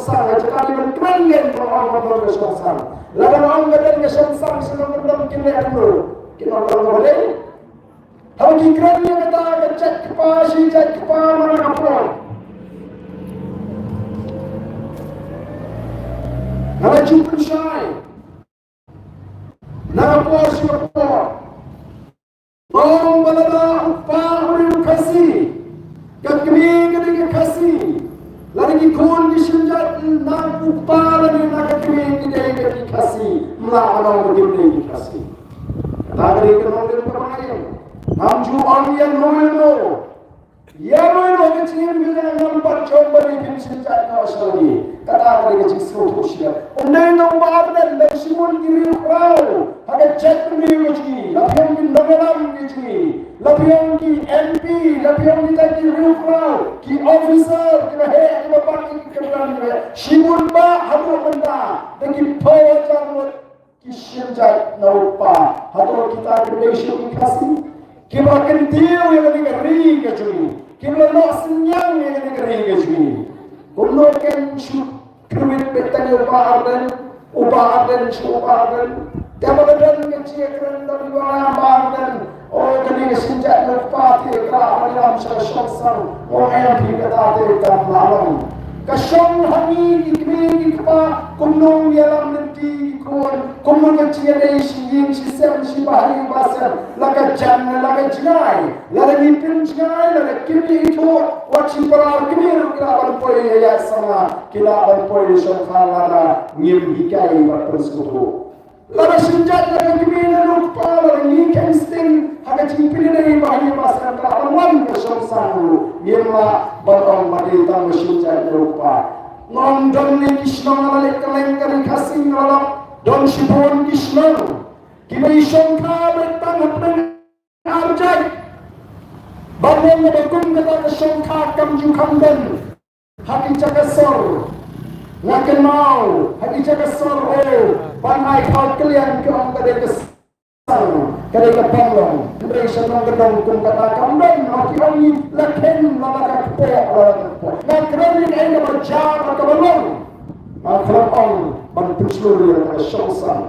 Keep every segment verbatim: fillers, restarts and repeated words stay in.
sang, ha jaka ki ban kren ngen ba ong ba don ka shong sang. Lada ong ba don ka shong sang, sha nongkyndong kin leh kumno? Kin ong ba don ka ba dei. Haba ki kren ïa kata ka jait kpa shi jait kpa, mana ka por. Nga la ju pynshai na ka por shi ka por. Ong ba lada u kpa u dei u Khasi, ka kmie ka dei ka Khasi, lada ki khun ki shim jait na u kpa lane na ka kmie ki dei ka ki Khasi, mla ong ba kim dei ki Khasi. Kata ka dei ka nongrim kaba nga ïeng. Ngam ju ong ïano ïano. Ïa ruh ïa ka jingim jong nga ngam pat jong ba dei phin shim jait noh sha lade. Kata ka dei ka jingsngewthuh shimet. Ym dei tang u Bah Ardent, dang shibun ki riewkhraw ha ka jaitbynriew ka jong ngi, la phi ong ki nongïalam ka jong ngi, la phi ong ki M P, la phi ong kita ki riewkhraw, ki officer kiba heh kiba bat, ki kyrdan kiba heh, shibun bah haduh mynta da ki phew hajar ngut ki shim jait na u kpa. Hato kita ki dei shuh ki Khasi kiba kyntiew ïa kane ka ri ka jong ngi, kiba la noh synñiang ïa kane ka ri ka jong ngi? Kumno kin shu kyrwit beit tang ïa u Bah Ardent, u Bah Ardent, shu u Bah Ardent? Te ba ka don ka jingkren da u Bah Ardent, o kane ka shim jait na u kpa te ka ïalam sha ka shong sang, o em phi kata te kam lah long. Ka shong ha ngi ki kmie ki kpa, kumno ïalam lynti ki khun, kumno ka jingïadei shi ïing shi sem shi bahaïing bahasem, la ka jan la ka jngai, lada ngi pynjngai, lada kim ïa ithuh, wat shi para kmie ruh ki lah ban poi ïa ïaid samla, ki lah ban poi ïa shongkha lada ngim hikai bad pynsngewthuh. Lada shim jait na ka kmie na u kpa, lada ngi kheiñ sting ha ka jingpynïadei bahaïing bahasem, ka lah ban wan ka shong sang ruh. Ngim lah ban ong ba dei tang ba shim jait na u kpa. Nga ong don ne ki shnong, nga la leit kylleng ka ri Khasi nga la lap, don shibun ki shnong kiba i shongkha beit tang hapdeng ar jait. Ban ong ba kum kata ka shongkha kam ju kham don ha ki jaka sor. Nga kynmaw ha ki jaka sor, o, ban ai khaw kylliang ki ong ka dei ka sang, ka dei ka banglong. Hynrei sha nongkyndong kum kata kam don, ha ki ong ngi la kheiñ la ka kpoh, la ka kpoh. Nga kren ïa kaei kaba jia bad kaba long. Nga khlem ong ban pynshlur ïa ka shong sang.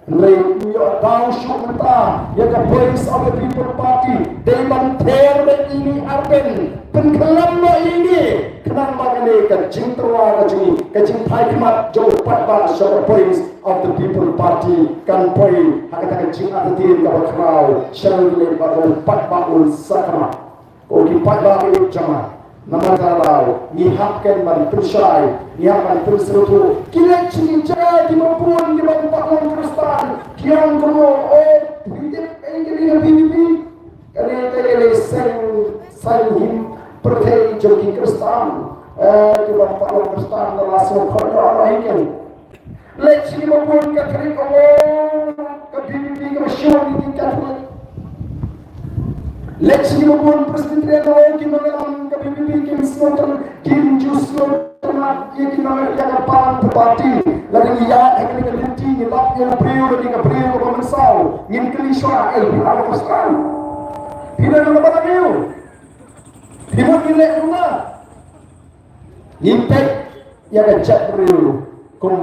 Hynrei u ïoh daw shuh mynta ïa ka Voice of the People Party, dei ban ther beit ïa ngi arphew, pynkhlem noh ïa ngi, khnang ba kane ka jingtyrwa ka jong ngi, ka jingphai khmat jong u paidbah sha ka Voice of the People Party kan poi ha kata ka jingartatien kaba khraw sha ngi lei bad u paidbah un sakma. Ko ki paidbah jong nga, namar kata ka daw ngi hap ken ban pynshai, ngi hap ban pynsngewthuh. Ki leit sha ki jaka kiba bun kiba ym pat long Khristan, ki ong kumno, o, phi tip ei kane ka V P P? Kane ka dei ka seng, seng him pyrthei jong ki Khristan. Eh, kiba ym pat long Khristan, la sngewkhot ïa u, la hi ken. Leit sha kiba bun Katholik, o, ka V P P kaba shun ïa ki Katholik. Leit sha kiba bun Presbyterian, o, ki nongïalam ka V P P kim sngewtynnat, kim ju sngewtynnat ïa ki nong, ïa ka Balang Party. Lada ngi ïaid ha kane ka lynti ngi lap ïa u briew, lane ka briew kaba mynsaw, ngin kylli shuwa, eh, phi dei na ka Balang aïu? Phi mut ngin leh kumno? Ngin peit ïa ka jaitbynriew kum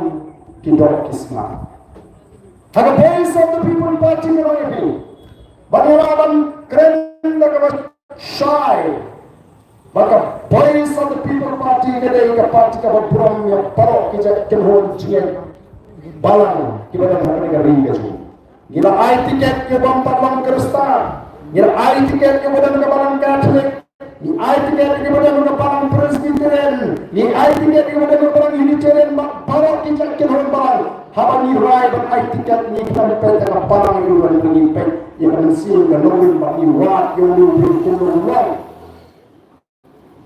ki doh ki sma. Ha ka Voice of the People Party nga ong ïa phi, ba ngi lah ban kren da kaba shai ba ka Voice of the People Party ka dei ka party kaba burom ïa baroh ki jait kynhun jingngeit balang kiba don ha kane ka ri ka jong ngi. Ngi la ai tiket ïa uba ym pat long Khristan. Ngi la ai tiket ïa uba don ka balang Katholik. Ngi ai tiket ïa uba don ka balang Presbyterian. Ngi ai tiket ïa uba don ka balang Unitarian, bad baroh ki jait kynhun balang. Haba ngi rai ban ai tiket, ngi khlem peit ïa ka balang, ngi peit ïa ka mynsiem ka nongrim, bad ngi wad ïa u briew kumno u long.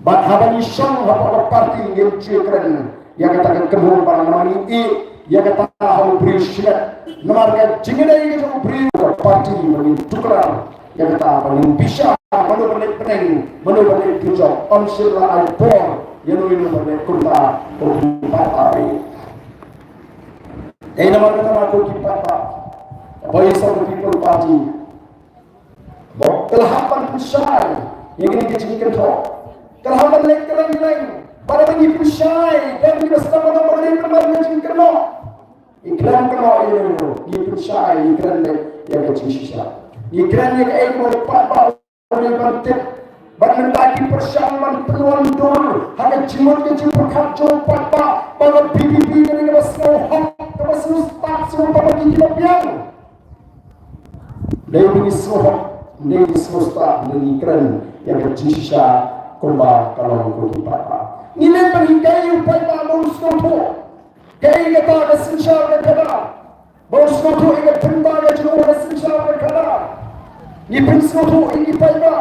Bad haba ngi shong hapoh ka party, ngim ju kren ïa kata ka kynhun balang, namar ngi ïeh ïa kata ha u briew shimet. Namar ka jingïadei ka jong u briew, ka party, ba ngin tuklar ïa kata, ba ngin bishar mano ba leit bneng, mano ba leit kynjoh. Ym shym la ai bor ïano ïano ba leit kumta, ko ki paidbah. Dei namar kata ma ko ki paidbah, Voice of the People Party, ba ka la hap ban pynshai ïa kine ki jingkynthoh. Ka la hap ban leit kylleng kylleng. Bad haba ngi pynshai, don kiba sdang Ngi kren kano ïa u, ngi pynshai, ngi kren leh ïa ka jingshisha. Ngi kren ïa kaei kaba u paidbah u dei ban tip. Bad mynta ki pyrshang ban pynwan dur ha ka jingmut ka jingpyrkhat jong u paidbah ba ka V P P ka dei kaba sngewhok, kaba sngewstad, sngewbha bad kiba biang. Dei ba ngi sngewhok, dei ngi sngewstad, dei ngi kren ïa ka jingshisha kumba ka long ko ki paidbah. Ngi leit ban hikai ïa u paidbah ba un sngewthuh kaei kata ka synshar ka khadar. Ba un sngewthuh ïa ka bynta ka jong u ha ka synshar ka khadar. Ngi pynsngewthuh ïa ki paidbah.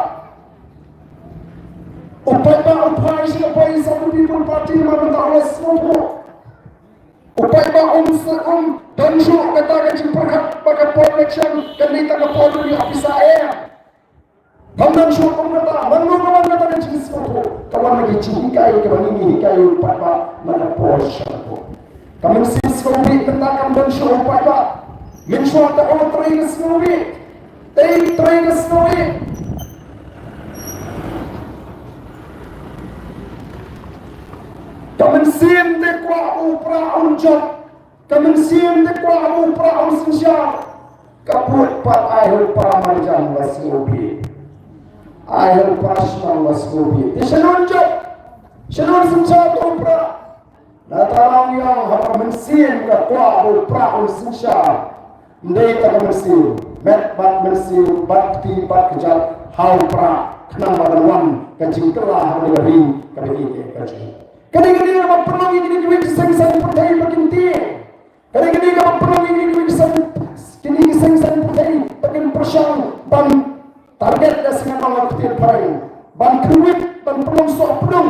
U paidbah u phai sha ka Voice of the People Party namar mynta u la sngewthuh. U paidbah um se um don shuh kata ka jingpyrkhat ba ka por election kan dei tang ka por u dei officer, eh. Kam don shuh kum kata, mano ka wan kata ka jingsngewthuh, ka wan na ki jinghikai kaba ngi hikai ïa u paidbah na ka por sha ka por. Ka mynsiem sngewbha mynta kam don shuh u paidbah. Mynshuwa te u trei ka sngewbha. Te trei ka sngewbha. Ka mynsiem te kwah u pra un jop. Ka mynsiem te kwah u pra un synshar. Ka pud pat ai ha u para marjan ba sngewbha. Ai ha u para shnong ba sngewbha. Te shano un jop? Shano un synshar u pra? Nata long ïa nga ha ka mynsiem ka kwah u pra un synshar. Ym dei tang ka mynsiem, met bad mynsiem, bad kti bad kjat ha u pra, khnang ba kan wan ka jingkylla ha ka ri kaba ïeit ka jong. Kane kane kaba pynlong ïa kine kiwei ki seng saiñ pyrthei ba kin tieng. Kane kane kaba pynlong ïa kine kiwei ki seng, kine ki seng saiñ pyrthei ba kin pyrshang ban target ïa seng nong ka ktien phareng, ban kyrwit, ban pynlong soh pdung,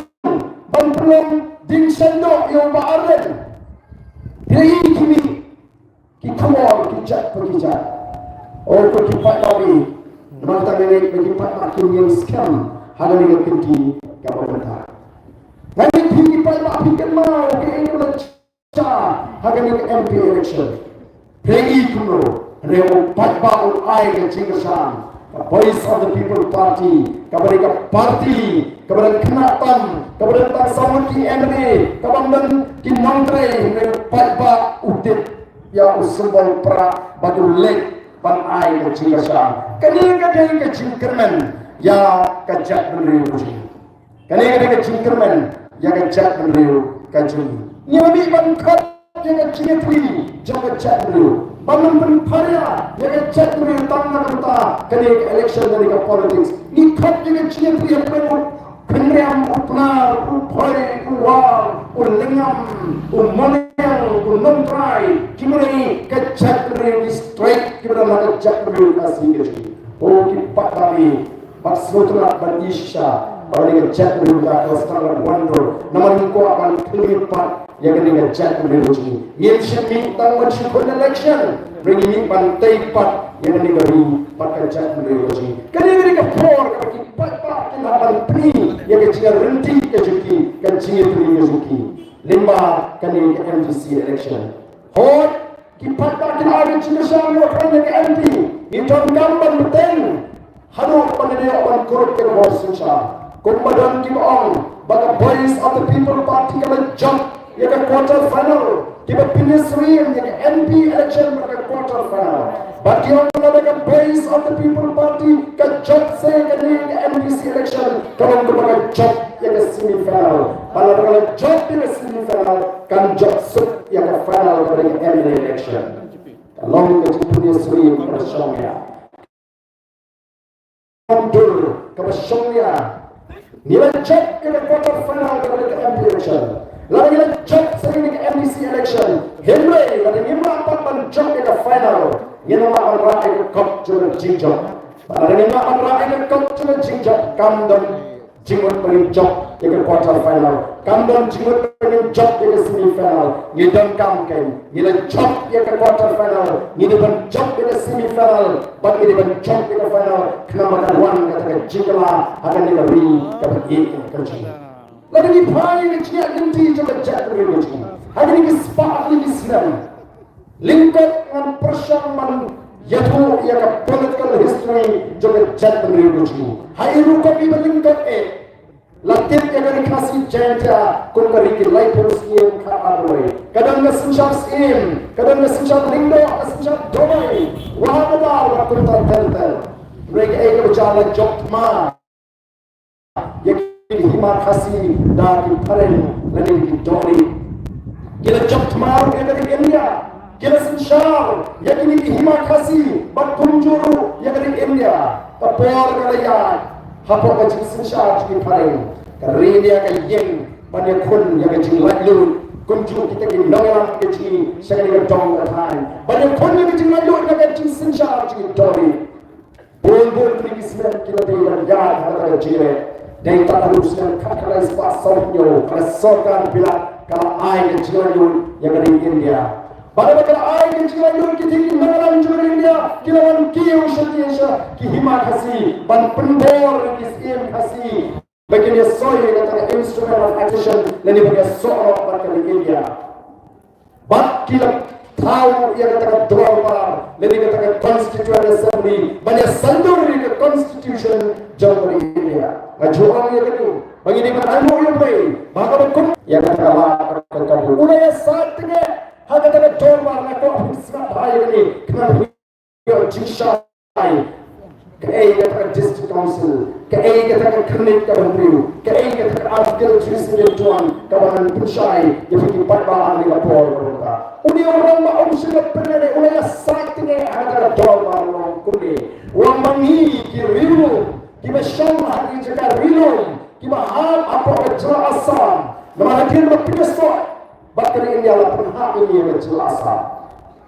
ban pynlong ding saiñ doh ïa u Bah Ardent. Phi i ki mih ki khubor ki jait pa ki jait. O ko ki paidbah, namar kata nga ngeit ba ki paidbah kin ïeng skhem ha kane ka kynti kaba mynta. Nga ngeit phi ki paidbah phi kynmaw kaei kaba la jia ha kane ka M P election. Phi i kumno, hynrei u paidbah u ai ka jingkyrshan. Ka Voice of the People Party, kaba dei ka party kaba don khynnah tam, kaba don tang saw ngut ki M L A, kaba don ki nongtrei, hynrei u paidbah u tip ïa u symbol pra bad u leit ban ai ka jingkyrshan. Kane ka dei ka jingkyrmen ïa ka jaitbynriew ka jong ngi. Kane ka dei ka jingkyrmen ïa ka jaitbynriew ka jong ngi. Ngim mih ban khot ïa ka jingïatylli jong ka jaitbynriew, ban ym pynpharia ïa ka jaitbynriew tang na ka bynta kane ka election, kane ka politics. Ngi khot ïa ka jingïatylli hapdeng u Khynriam, u Pnar, u Phoi, u War, u Lyngngam, u Moniang, u Nongtrai, ki mane ka jaitbynriew, ki straight kiba don ha ka jaitbynriew Khasi ka jong ngi. O ki paidbah, bad sngewtynnat bad i shisha ba kane ka jaitbynriew ka sdang ban wanrah, namar ngi kwah ban khlieh pat ïa kane ka jaitbynriew ka jong ngi. Ngim shym mih tang ban shu khot election, hynrei ngi mih ban tei pat ïa kane ka ri bad ka jaitbynriew ka jong ngi. Kane ka dei ka por kaba ki paidbah kin hap ban pyni ïa ka jingïaryntih ka jong ki, ka jingïaryntih ka jong ki lyngba kane ka M D C election. Hooid, ki paidbah kin ai ka jingkyrshan ïa ka M P, ngi donkam ban bteng haduh ban ïoh ban kurup ïa ka bor synshar. Kumba don kiba ong ba ka Voice of the People Party ka la jop ïa ka quarter final, kiba pynïasyriem ïa ka M P election bad ka quarter final. Bad ki ong lada ka Voice of the People Party ka jop sa ïa kane ka M D C election, ka long kumba ka jop ïa ka semi final. Bad lada ka la jop ïa ka semi final, kan jop suk ïa ka final, kaba dei ka M L A election. Ka long ka jingpynïasyriem kaba shongnia. Dur kaba shongnia. Ngi la jop ïa ka quarter final kaba dei ka M P election. Lada ngi la jop sa ïa ka M D C election, hynrei lada ngim lah pat ban jop ïa ka final, ngin ym lah ban rah ïa ka kot jong ka jingjop. Lada ngim lah ban rah ïa ka kot jong ka jingjop, kam don jingmut ba ngin jop ïa ka quarter final. Kam don jingmut ba ngin jop ïa ka semi final. Ngi donkam kein, ngi la jop ïa ka quarter final, ngi dei ban jop ïa ka semi final, bad ngi dei ban jop ïa ka final, khnang ba kan wan kata ka jingkylla ha kane ka ri kaba ïeit ka jong ngi. Lada ngi phai ïa ka jingïaid lynti jong ka jaitbynriew ka jong ngi ha kine ki spah ki snem, lyngkot ngan pyrshang ban ïathuh ïa ka political history jong ka jaitbynriew ka jong ngi ha i rukom iba lyngkot eh. La tip ïa ka ri Khasi Jaintia kum ka ri ki laiphew snem khatar wei. Ka don ka synshar syiem, ka don ka synshar lyngdoh, ka synshar dawai, waha ka dar bad kumta ter ter. Hynrei kaei kaba jia, la jop thymmai ïa ki hima Khasi da ki phareng lane ki dawri. Ki la jop thymmai ïa ka ri India. Ki la synshar ïa kine ki hima Khasi bad kumjuh ruh ïa ka ri India. Ka por ka la ïaid, hapoh ka jingsynshar jong ki phareng, ka ri India ka ïeng ban ïakhun ïa ka jinglaitluid, kumjuh kita ki nongïalam ka jong ngi sha kane ka dong ka thaiñ, ban ïakhun ïa ka jinglaitluid na ka jingsynshar jong ki dawri. Bun bun kine ki snem ki la dei ban ïaid ha kata ka jingleh. Dei tang haduh u snem khatkhyndai spah sawphew hynñiew, ka sorkar Bilat ka la ai ka jinglaitluid ïa ka ri India. Bad haba ka la ai ka jinglaitluid, kita ki nongïalam jong ka ri India ki la wan kiew sha ki, sha ki hima Khasi ban pynbor ïa ki syiem Khasi ba kin ïasoi ïa kata ka Instrument of Accession lane ba kin ïasoh noh bad ka ri India. Bad ki la thaw ïa kata ka dorbar lane kata ka Constituent Assembly ban ïasaiñdur ïa ka Constitution jong ka ri India. Nga ju ong ïa kane ba ngi dei ban ainguh ïa U Blei ba haba kum ïa kata ka lad ka kabu, u la ïasaid tynge ha kata ka dorbar. Nga kwah phin sngap bha ïa kane, khnang ba phin ïoh jingshai. Kaei kata ka District Council, kaei kata ka Khyrnit kaba Hynriew, kaei kata ka Article three seventy-one kaba ngan pynshai ïa phi ki paidbah ha kane ka por kaba mynta. Une u rangbah um shym la pynlehnoh, u la ïasaid tynge ha kata ka dorbar, u ong kumne, u ong ba ngi ki riewlum kiba shong ha ki jaka ri lum kiba hap hapoh ka jylla Assam, namar hadien ba pynïasoh bad ka ri India la pynhap ïa ngi ha ka jylla Assam.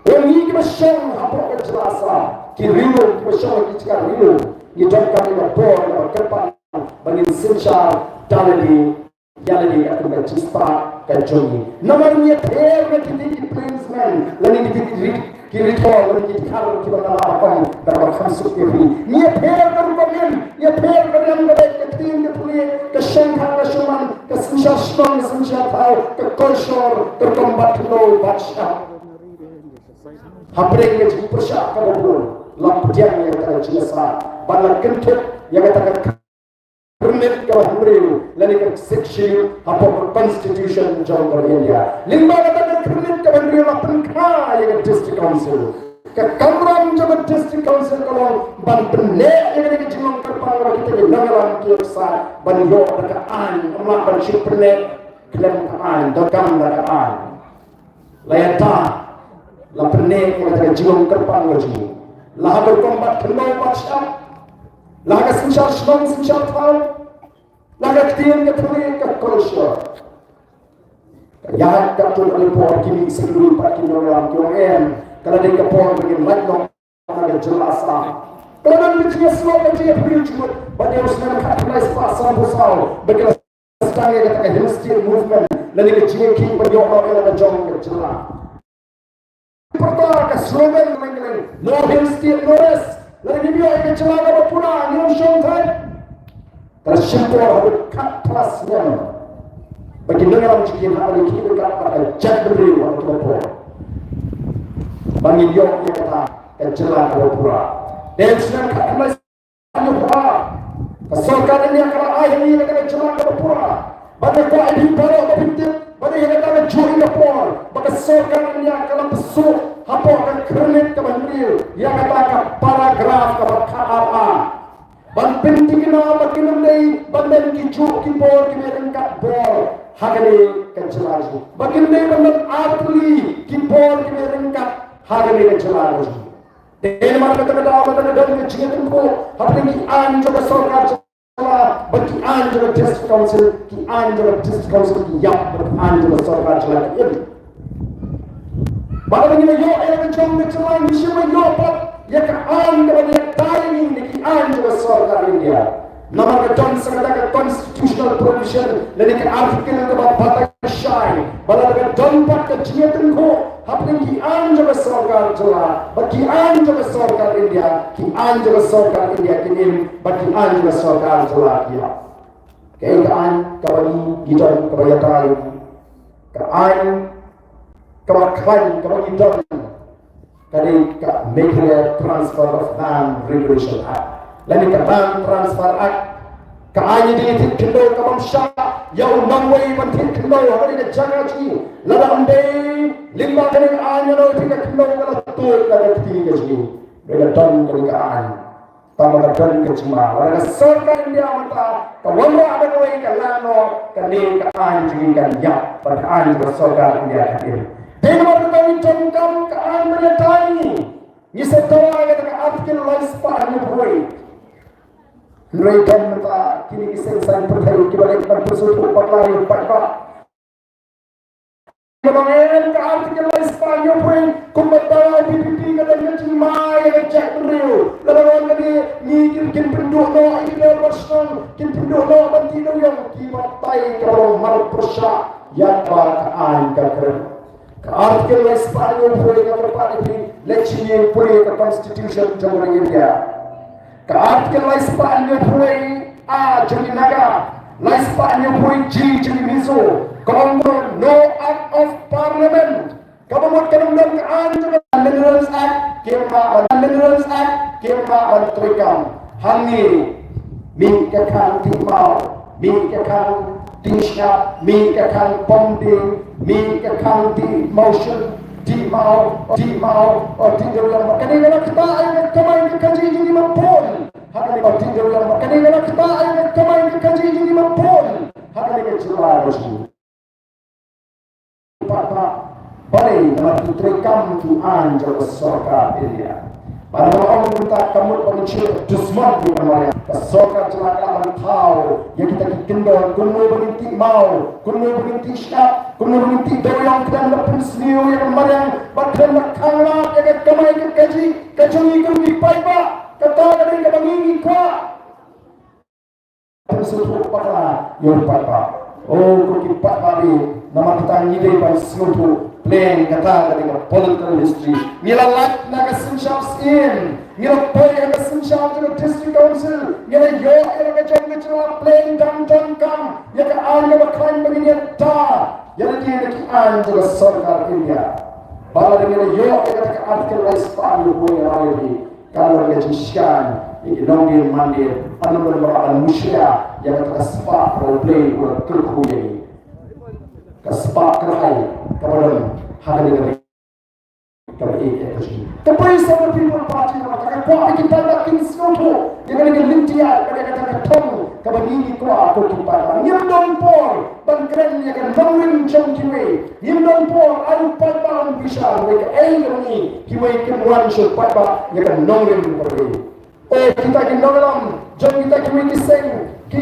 Ïa ngi kiba shong hapoh ka jylla Assam, ki riewlum kiba shong ha ki jaka ri lum, ngi donkam ïa ka bor kaba kyrpang ba ngin synshar da lade ïa lade katkum ka jingstad ka jong ngi. Namar ngi ïapher na kita ki plainsmen lane kita ki ri, ki rithor lane ki dkhar kiba nga la ong da kaba kham suk ïa phi. Ngi ïapher ka rukom im, ngi ïapher ka riam ka beit, ka ktien ka thylliej, ka shongkha ka shongman, ka synshar shnong ka synshar thaw, ka kolshor, ka rukom bat khyndew bat shyiap. Hapdeng ka jingpyrshah kaba bun, la pdiang ïa kata ka jingïasaid bad la kynthup ïa kata ka Khyrnit kaba Hynriew lane ka Sixth Schedule hapoh ka Constitution jong ka India. Lyngba kata ka Khyrnit kaba Hynriew la pynkha ïa ka District Council. Ka kamram jong ka District Council ka long ban pynneh ïa kane ka jinglong kyrpang kaba kita ki nongïalam ki ïasaid ban ïoh da ka aiñ, ym lah ban shu pynneh khlem ka aiñ, donkam da ka aiñ. La ïada, la pynneh ïa kata ka jinglong kyrpang ka jong ngi. La ha ka rukom bat khyndew bat shyiap, la ha ka synshar shnong synshar thaw, la ha ka ktien ka thylliej, ka kolshor. Ka ïaid katto katne por, ki mih sha ki ruh pat ki nongïalam ki ong em, ka la dei ka por ba ngin lait noh na ka jylla Assam. Ka la don ka jingïasyllok, ka jingïapyrshah jingmut, bad ïa u snem khatkhyndai spah sanphew saw ba ki la sdang ïa kata ka Hill State Movement lane ka jingïakhih ban ïoh noh ïa la ka jong ka jylla. Pyrta ka slogan leng leng, "No Hill State, no rest." Lada ngim ïoh ïa ka jylla kaba pura, ngim shong thait. Ka la shim por haduh khatphra snem ba ki nongïalam jong ngi hap ban ïakhih ryngkat bad ka jaitbynriew ha kata ka por ba ngin ïoh ïa kata ka jylla kaba pura. Dei snem khatkhyndai spah hynñiewphew ar, ka sorkar India ka la ai ha ngi ïa kata ka jylla kaba pura. Bad nga kwah ïa phi baroh ba phin tip ba dei ha kata kajuh ka por ba ka sorkar India ka la pynsuh hapoh ka Khyrnit kaba Hynriew ïa kata ka paragraph kaba khatar A. Ban pynthikna ba kin ym dei ban don kijuh ki bor kiba ïaryngkat bor ha kane ka jylla jong ngi. Ba kin ym dei ban don artylli ki bor kiba ïaryngkat ha kane ka jylla jong ngi. Te namar kata ka daw, kata ka daw ka jingïatyngkhuh hapdeng ki aiñ jong ka sorkar jylla bad ki aiñ jong ka District Council, ki aiñ jong ka District Council ki ïap bad ki aiñ jong ka sorkar jylla ki im. Bad haba ngi la ïoh ïa la ka jong ka jylla, ngi shym la ïoh pat ïa ka aiñ kaba ngi ïadei ïa ngi na ki aiñ jong ka sorkar India. Namar ka don sa kata ka constitutional provision lane ka article kaba batai shai ba lada ka don pat ka jingïatyngkhuh hapdeng ki aiñ jong ka sorkar jylla bad ki aiñ jong ka sorkar India, ki aiñ jong ka sorkar India kin im bad ki aiñ jong ka sorkar jylla ki ïap. Kaei ka aiñ kaba ngi, ngi don kaba ïadei, ka aiñ kaba khlaiñ kaba ngi don ka dei ka Meghalaya Transfer of Land Regulation Act lane ka Land Transfer Act. Ka aiñ ïa ka thied khyndew ka bym shah ïa u nongwei ban thied khyndew ha kane ka jaka jong ngi lada ym dei Lyngba kane ka aiñ, ïa kane ka khyndew ka la tuid na ka kti ka jong ngi. Ba ka don kane ka aiñ. Tang ba ka don ka jingma. Lada ka sorkar India mynta ka wanrah da kawei, ka lah noh, kane ka aiñ jong ngi kan ïap. Bad ka aiñ jong ka sorkar India kan im. Dei namar kata ngi donkam ka aiñ ban ïada ïa ngi. Ngi sa dawa ïa kata ka Article lai spah hynñiew phew wei. Hynrei don mynta kine ki seng saiñ pyrthei kiba leit ban pynsngewthuh bakla ïa u paidbah. Kaba ngi ïa ka Article lai spah hynñiew phew wei, kumba dawa VPP ka don ka jingma ïa ka jaitbynriew. Lada wan kane, ngi kin, kin pynduh noh ïa ki dor bar shnong, kin pynduh noh ban tih dewiong, ki batai kaba long mar pyrshah ïa kaba ka aiñ ka kren. Ka Article lai spah hynñiew phew wei ka kyrpad ïa phi, leit shim ïa pule ka Constitution jong ka India. Ka Article lai spah hynñiew phew wei A jong ki Naga, lai spah hynñiew phew wei G jong ki Mizo, ka ong, no act of parliament. Kaba mut ka dang don ka aiñ jong ka Minerals Act, kim lah ban, Minerals Act, kim lah ban treikam. Hangne, mih ka khang tih maw, mih ka khang tih shyiap, mih ka khang pom dieng, mih ka khang tih mawshun, tih maw, tih maw, o tih dewiong. Kane ka la ktah ïa ka kamai ka kajih jong ngi bun. Ha kane ka tih dewiong, kane ka la ktah ïa ka kamai ka kajih jong ngi bun. Ha kane ka jylla ka jong ngi. Paidbah, balei namar ki treikam ki aiñ jong ka sorkar India. Bad nga ong mynta ka mut ba ngin shu dusmon ïa ka mariang. Ka sorkar jylla ka lah ban thaw ïa kita ki kyndon, kumno ba ngin tih maw, kumno ba ngin tih shyiap, kumno ba ngin tih dewiong, khlem da pynsniew ïa ka mariang, bad khlem da khanglad ïa ka kamai ka kajih ka jong ngi kum ki paidbah. Kata ka dei kaba ngi ngi kwah. Pynsngewthuh bakla ïa u paidbah. O ko ki paidbah, namar kata ngi dei ban sngewthuh plain, kata ka dei ka political history. Ngi la lait na ka synshar syiem, ngi la poi ha ka synshar jong ka District Council, ngi la ïoh ïa la ka jong ka jylla plain dang donkam ïa ka aiñ kaba khlaiñ ba ngin ïada ïa lade na ki aiñ jong ka sorkar India. Ba lada ngi la ïoh ïa kata ka Article lai spah hynñiew phew wei, ka long ka jingshngaiñ ïa ki nongdie mandie, ban ym don ba la mushia ïa kata ka spah kaba U Blei u la kyrkhu ïa ngi. Ka spah kyrhai kaba don ha kane ka ri kaba ïeit ïa ka jong ngi. Ka Voice of the People Party, namar kata ka kwah ba ki paidbah kin sngewthuh ïa kane ka lynti aiñ bad ïa kata ka thong kaba ngi ngi kwah, ko ki paidbah. Ngim don por ban kren ïa ka nongrim jong kiwei. Ngim don por, ai u paidbah un bishar, wei kaei kaba ngi, kiwei kim wan sha u paidbah ïa ka nongrim kaba dei. O kita ki nongïalam jong kita kiwei ki seng, ki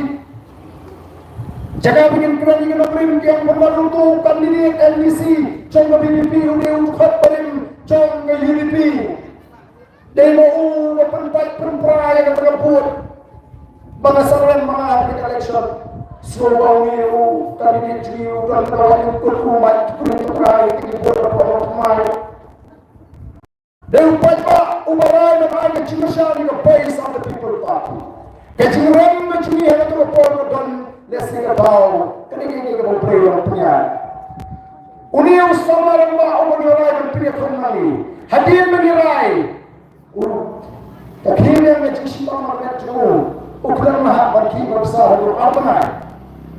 jaka ba ngin kren ïa ka nongrim, ki ong ba uto u candidate MDC jong ka VPP u dei u dkhot barim jong ka UDP. Dei ma u ba pynpait pynpra ïa kata ka vote ba nga sa rem ma nga ha ka election. Sngewbha une u candidate jong ngi u don ka wan u kut u mait, u kut u mait, u kut u mait. Dei u paidbah uba rai ban ai ka jingkyrshan ïa ka Voice of the People Party. Ka jingrem ka jong ngi ha kata ka por ka don lehse ka daw, ka dei ka dei kaba U Blei u la pynïaid. Une u samla rangbah uba ngi rai ban pynïakhun nangne. Hadien ba ngi rai, u, ka khie ïa ka jingshim bam market jong u, u khlem lah ban khie bam sah haduh ar bnai.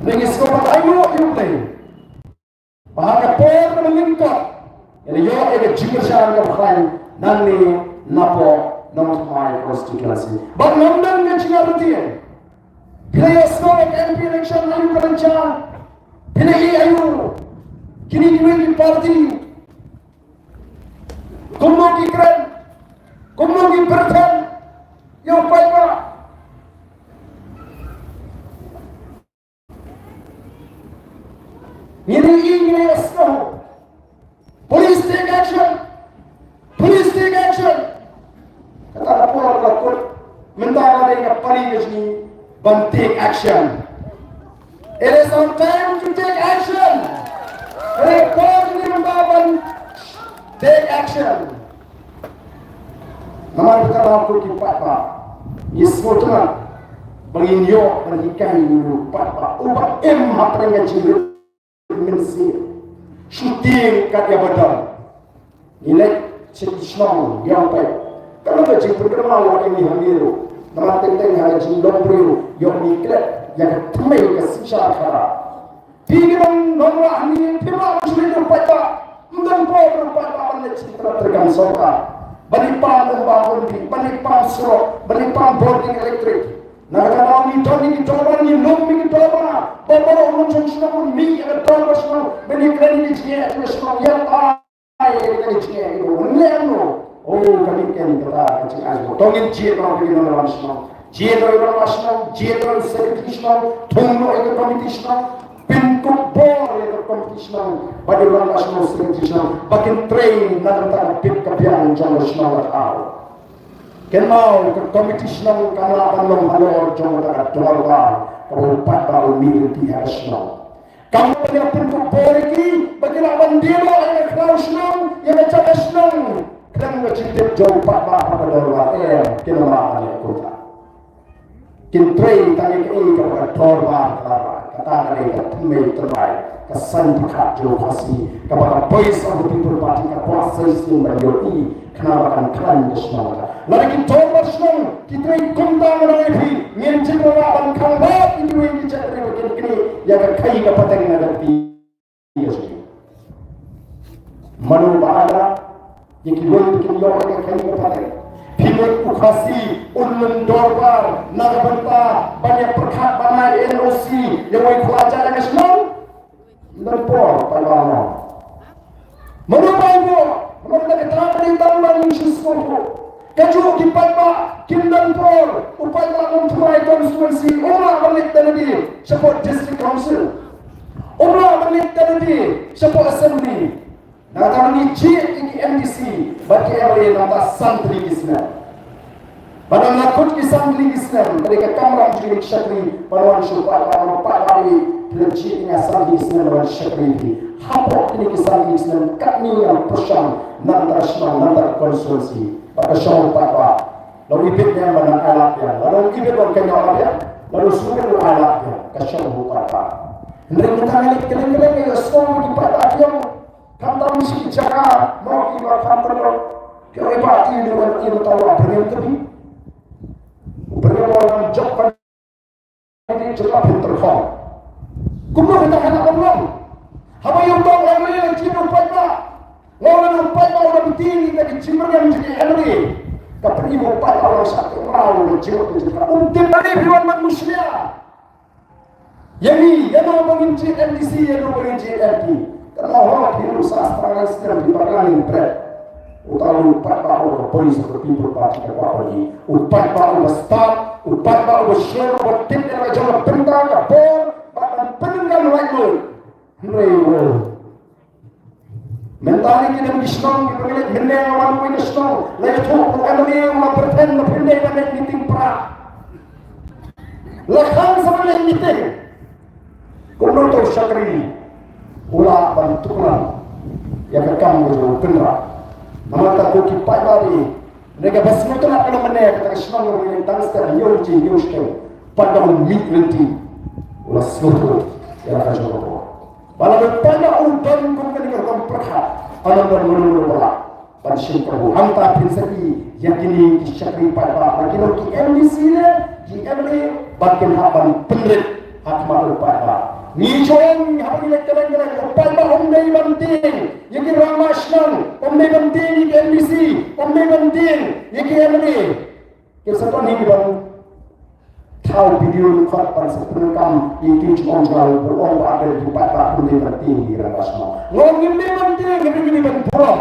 Ngi sngewbha ban ainguh ïa U Blei ba ha ka por kaba lyngkot, ngi la ïoh ïa ka jingkyrshan kaba khlaiñ nangne napoh Nongthymmai constituency. Bad ngam don ka jingïaryntih. Phi la ïohsngew ïa ka MP election aïu ka la jia? Phi la ïohi aïu? Kine kiwei ki party, kumno ki kren, kumno ki pyrthen ïa u paidbah. Ngi la ïohi, ngi la ïohsngew. Police take action. Police take action. Kata ka por ka la kut. Mynta ka dei ka pali ka jong ngi ban take action. It is our time to take action. Ka dei ka por jong ngi mynta ban take action. Namar kata ko ki paidbah, ngi sngewtynnat ba ngin ïoh ban hikai ïa u paidbah uba im hapdeng ka jingrit mynsiem. Shooting kat ïa ba don. Ngi leit sha ki shnong ïa u paidbah. Ka long ka jingpynkynmaw ïa ngi hangne ruh. Namar teng teng ha ka jinglong briew ïoh ngi klet ïa ka thymmei ka synshar khadar. Phi ki nong nongrah hangne, phim lah ban shu leit ïa u paidbah. Ym don Bor ruh paidbah ban leit sha ki tnat treikam sorkar, ban ïa pam umbam umdih, ban ïa pam surok, ban ïa pam bording elektrik. Na kata ka daw ngi don ïa ki dorbar, ngi lum ïa ki dorbar. Baroh nongshong shnong un mih ïa ka dorbar shnong ban ïakren ïa ka jingeh ka shnong, ïa ka ai ïa ka jingeh ïa u, leh no. O, kane ka dei kata ka jingai. To ngin jied noh ïa ki nongïalam shnong, jied noh ïa u rangbah shnong, jied noh ïa u secretary shnong, thung noh ïa ka komiti shnong. Pynkup bor ïa ka komiti shnong bad ïa u rangbah shnong, secretary shnong ba kin trei na ka bynta ka bit ka biang jong ka shnong ka thaw. Kynmaw, ka komiti shnong kam lah ban long halor jong kata ka dorbar kaba u paidbah u mih lynti ha ka shnong. Kam lah ban ïa pynkup bor ïa ki ba ki lah ban die noh ïa ka khlaw shnong, ïa ka jaka shnong, khlem ka jingtip jong u paidbah ha ka dorbar. Em, kin ym lah ban ïa kumta. Kin trei tang ïa kaei kaba ka dorbar ka la rai. Kata ka dei ka tynmei tynrai, ka saiñ pyrkhat jong u Khasi kaba ka Voice of the People Party ka kwah sa shisien ban ïohi, khnang ba kan khlaiñ ka shnong ka. Lada ki dorbar shnong ki trei kumta, nga ong ïa phi, ngin jin lah ban khanglad ïa kiwei ki jaitbynriew ba kin knieh ïa ka khaïi ka pateng na ka kti. Mano ba ai lad ïa kiwei ba kin ïoh ïa ka khaïi ka pateng? Phi mut u Khasi un lum dorbar na ka bynta ban ïa pyrkhat ban ai N O C ïa uwei u khlajait ïa ka shnong? Ym don por, paidbah. Mano ba ai por? Namar kata ka dei tang ba ngin shu sngewthuh. Kajuh ki paidbah kim don por. U paidbah Nongthymmai constituency um lah ban leit da lade shapoh District Council. Um lah ban leit da lade shapoh Assembly. Nangta ngi jied ïa ki M D C bad ki M L A na bynta san tylli ki snem. Bad ynda la kut ki san tylli ki snem, ka dei ka kamram jong ngi ki shakri ban wan shu paidbah, ban wan paidbah ïa ki, ki la jied ïa nga san tylli ki snem ban wan shakri ïa ki. Hapoh kine ki san tylli ki snem, katne ngi la pyrshang na ka bynta ka shnong, na ka bynta ka constituency. Bad ka shong u paidbah. Lada u ibit biang ban ai lad biang, lada u ibit ban kynnoh lad biang, lada u sngewbit u ai lad biang, ka shong u paidbah. Hynrei mynta ngi leit kylleng kylleng, ngi ïohsngew ki paidbah ki ong, khamtam shi jaka, mo ki ba khamtam, ki ong i Bah, i ne wan i ba tawa byrngem ka bi. Byrngem wan jop ban Kumno kata ka lah ban long? Haba ïa u tong M L A la jied u paidbah. Nga ong lada u paidbah u la btieng ïa ka jingbyrngem jong ki M L A, ka pyni ba u paidbah u la shah teh mraw, u la jied u paidbah. Um tip balei phi wan ban mushlia ïa ngi, ïa no ba ngin jied M D C, ïa no ba ngin jied M P. Ka la hok hi ruh sa spah lai snem, phi bakla ngin bret. Uta u paidbah u ka Voice of the People Party ka kwah ba ngi. U paidbah u ba stad, u paidbah u ba shlur, u ba tip ïa la ka jong ka bynta ka bor, ba kan pyndonkam laitluid. Hynrei u. Mynta ne ki dem ki shnong, ki pynleit mynne, wan wei ka shnong. La ïathuh u M L A u la pyrthen, la pynleit ban leit meeting pra. La khang sa ban leit meeting. Kumno to u shakri u lah ban tuklar ïa ka kam ka jong u kynrad? Namar kata ko ki paidbah, ne kaba sngewtynnat ka long mynne, kata ka shnong kaba ngi ïeng tang step, hynñiew jingïeng, hynñiew shiteng. Paidbah u mih lynti, u la sngewthuh ïa la ka jong ka bor. Ba lada paidbah u don kum kane ka rukom pyrkhat, ka long ban mano mano ba lah ban shim kabu. Hangta phin sa ïohi ïa kine ki shakri paidbah, ba ki long ki M D C ne ki M L A, ba kin hap ban pynrit ha khmat u paidbah. Ngi ju ong haba ngi leit kylleng kylleng, u paidbah um dei ban tieng ïa ki rangbah shnong, um dei ban tieng ïa ki M D C, um dei ban tieng ïa ki M L A. Ki sa don hi ki ban thaw video record ban sa pyndonkam ïa ki jingong jong u, u ong ba ardor u paidbah um dei ban tieng ïa ki rangbah shnong. Nga ong ngim dei ban tieng, ngim dei, ngim dei ban burom.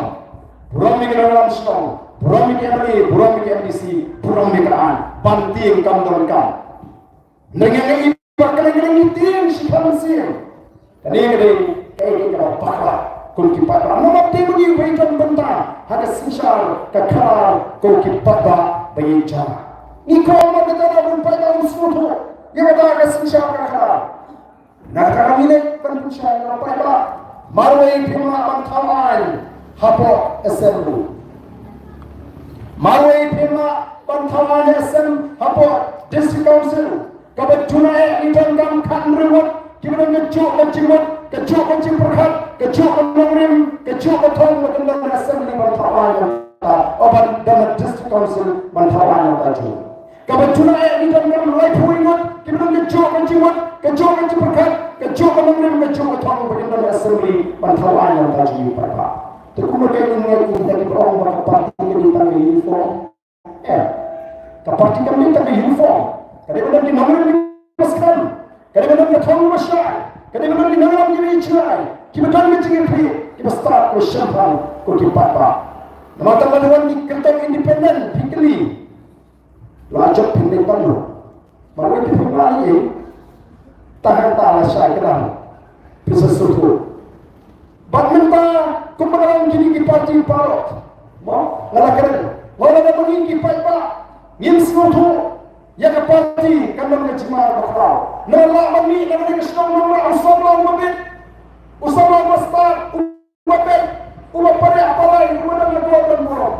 Burom ïa ki nongïalam shnong, burom ïa ki M L A, burom ïa ki M D C, burom ïa ka aiñ. Ban tieng kam donkam. Nangta ngi ba kane kane ngi tieng shiphang sien. Kane ka dei kaei kaei kaba bakla kum ki paidbah. Namar te mynta ba ïa don bynta ha ka synshar ka khadar ko ki paidbah ba ïeit jong ngi. Ko ma kata ba u paidbah un sngewthuh ïa kata ka synshar ka khadar. Na kata ka minit ban pynshai na paidbah. Marwei phim lah ban thaw aiñ hapoh assembly. Marwei phim lah ban thaw aiñ assembly hapoh district council. Kaba juna eh ngi donkam khathynriew ngut kiba don kajuh ka jingmut, kajuh ka jingpyrkhat, kajuh ka nongrim, kajuh ka thong ba kin don ha assembly ban thaw aiñ. O ban don ha district council ban thaw aiñ ïa ka jong. Kaba juna eh ngi donkam laiphew ngut kiba don kajuh ka jingmut, kajuh ka jingpyrkhat, kajuh ka nongrim, kajuh ka thong ba kin don ha assembly ban thaw aiñ ïa ka jong u paidbah. Kumno ka ïa ngi ïa ki ba ong ba ka party ka dei tang ka uniform? Eh, ka party kam dei tang ka uniform. Ka dei ban don ki nongrim kiba skhem. Ka dei ban don ki thong kiba shai. Ka dei ban don ki nongrim kiba ïeit shisha, kiba don ka jingïakhih, kiba stad, kiba shemphang, ko ki paidbah. Namar tang lada wan ki kyrteng independent, phi kylli, la jop phin dei pynlong. Marwei ki pynlong ïa, tang hangta la shai kdang phi sa sngewthuh. Bad mynta kumba ka long kine ki party baroh, mo, nga la kren, nga la kren ba ngi ki paidbah ngim sngewthuh ïa ka party, kan long ka jingmar bakhraw. Namar lah ban mih na kane ka shnong Nongrah u samla uba bit, u samla uba stad, uba bit, uba pariah palai, uba dang ïa burom.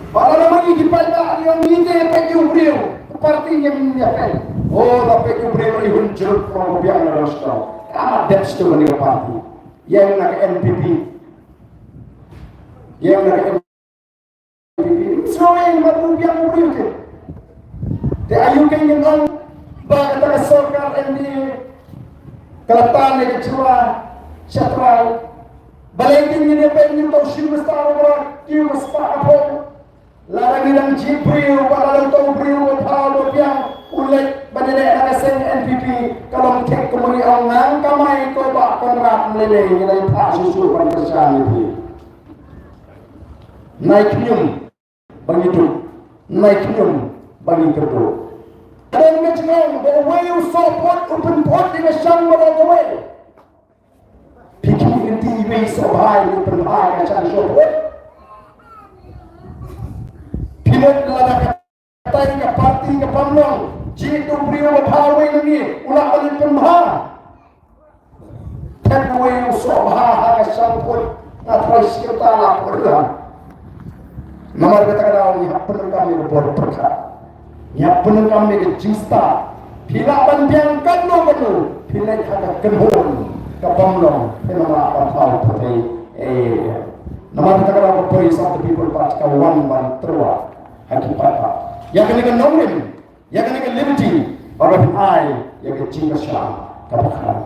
Ba lada ma ngi ki paidbah ngi ong ngi te peit ïa u briew, ka party ngim ïa peit. Oh, da peit ïa u briew, i hun jrut, ko biang na rostro. Ka ma dep stu ni ka party. Ïa na ka N P P. Ïa na ka N P P. Sngewbha ïa u biang u briew te. Te aïu kein ngin ong ba kata ka sorkar N D A ka la tan ïa ka jylla sha trai. Balei kein ngin ïa peit ïa uto u Chief Minister uba kiew ka spah ka phew. Lada ngi dang jied briew, ba lada uto u briew uba pha uba biang u leit ban ïaleh na ka seng N P P, ka long thik kumba ngi ong nang kamai ko Bah Conrad Mlele, ngi dang phah shuh shuh ban kyrshan ïa phi. Nai khñium ba ngi duk, nai khñium ba ngi kyrduh. Don ka jingong ba uwei u sohphut u pynphut ïa ka shang ba don kawei. Phi khmih lynti iwei i sohbha, iwei i pynbha ïa ka shang sohphut? Phi mut lada katai ka party ka bym long, jied u briew uba pha uwei na ngi, u lah ban pynbha. Thep uwei u sohbha ha ka shang phut, nga tharai shi kynta la phut ruh. Namar kata ka daw ngi hap pyndonkam ïa ka bor pyrkhat. Ngi hap pyndonkam ïa ka jingstad. Phi lah ban biang katno katno, phi leit ha ka kynhun ka bym long, phin ym lah ban thaw pyrthei. Eh, namar kata ka daw ka poi sha ka People Party ka wan ban tyrwa ha ki paidbah. Ïa kane ka nongrim, ïa kane ka liberty, ba ka phin ai ïa ka jingkyrshan kaba khraw.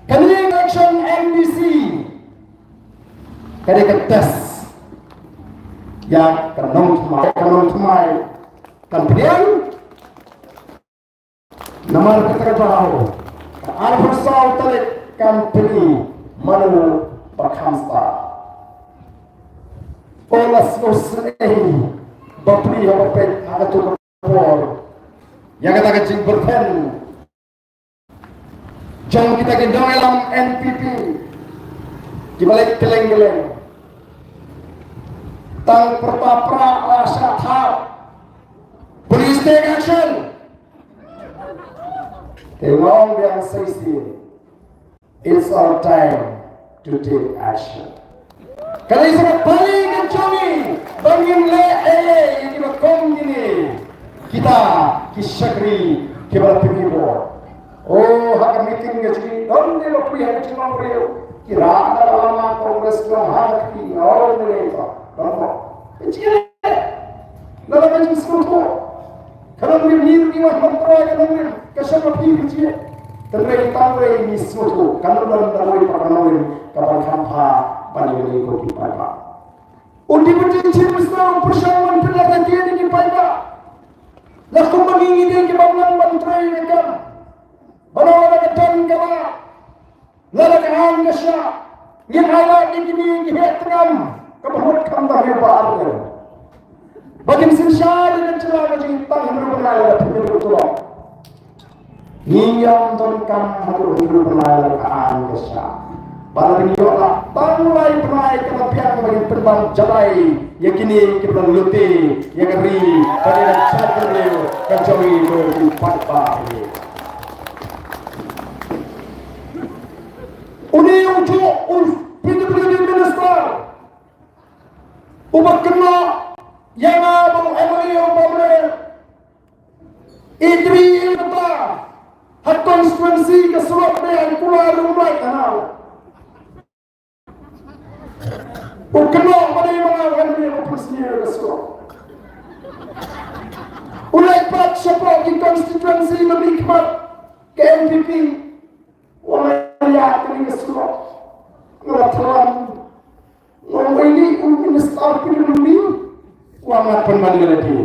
Kane ka election M D C ka dei ka test ïa ka nongthymmai, ka nongthymmai kan pdiang. Namar kata ka daw ka arphew saw tarik kan pyni mano ba kham stad. Ko la sngewsynei bapli haba peit ha kato ka por ïa kata ka jingbyrthen jong kita ki nongïalam N P P kiba leit kylleng kylleng. Tang pyrta pra la shah thap. Police take action. Te nga ong biang sa shisien, it's our time to take action. Ka dei sa ka pali ka jong ngi ba ngin leh ei ei ïa kiba kum kine, kita ki shakri kiba la pynïabor. Oh, ha ka meeting ka jong ngi don de bapli ha ka jinglong briew, ki rah na ka lama, Congress ki long ha ka kti, oh, ne ne to don ko. Ka jingeh. Lada ka jingsngewthuh ka nongrim, ngi ruh ngi wan ban trai ka nongrim, ka shong ha phi ka jingeh. Hynrei tang wei ngi sngewthuh, kan ym don tang wei pat ka nongrim kaban kham bha ban ïa ngi ko ki paidbah. U Deputy Chief Minister u pyrshang ban pynlait ïa ki paidbah. La kumba ngi ngi dei kiba nang ban trei ne kam. Ba lada ka don ka la Lada ka aiñ ka shah, ngin ai lad ïa kine ki heh tngan kaba mut khamtam ïa u Bah Ardent ba kin synshar ïa ka jylla ka jingtang hynriew bnai lada phi mih ruh to. Ngin ïam donkam haduh hynriew bnai lada ka aiñ ka shah. Ba lada ngi ïoh lad tang lai bnai kaba biang ba ngin pynban jadai ïa kine kiba dang lute ïa ka ri bad ïa ka jaitbynriew ka jong ngi ko ki paidbah. Une u juh u P W D minister uba kynnoh ïa nga ba u M L A u Bamreng, i dri i bynta ha constituency ka surok ne ha Kular Umlai Kanal. U kynnoh ba dei ma nga u M L A u snier ka sdang. U leit pat shapoh ki constituency ba mih khmat ka N P P. Wa nga ïa kane ka sdang. Nga la thlam. Nga ong, "Oi, ni u minister P W D." Wa nga pynban ïa lade.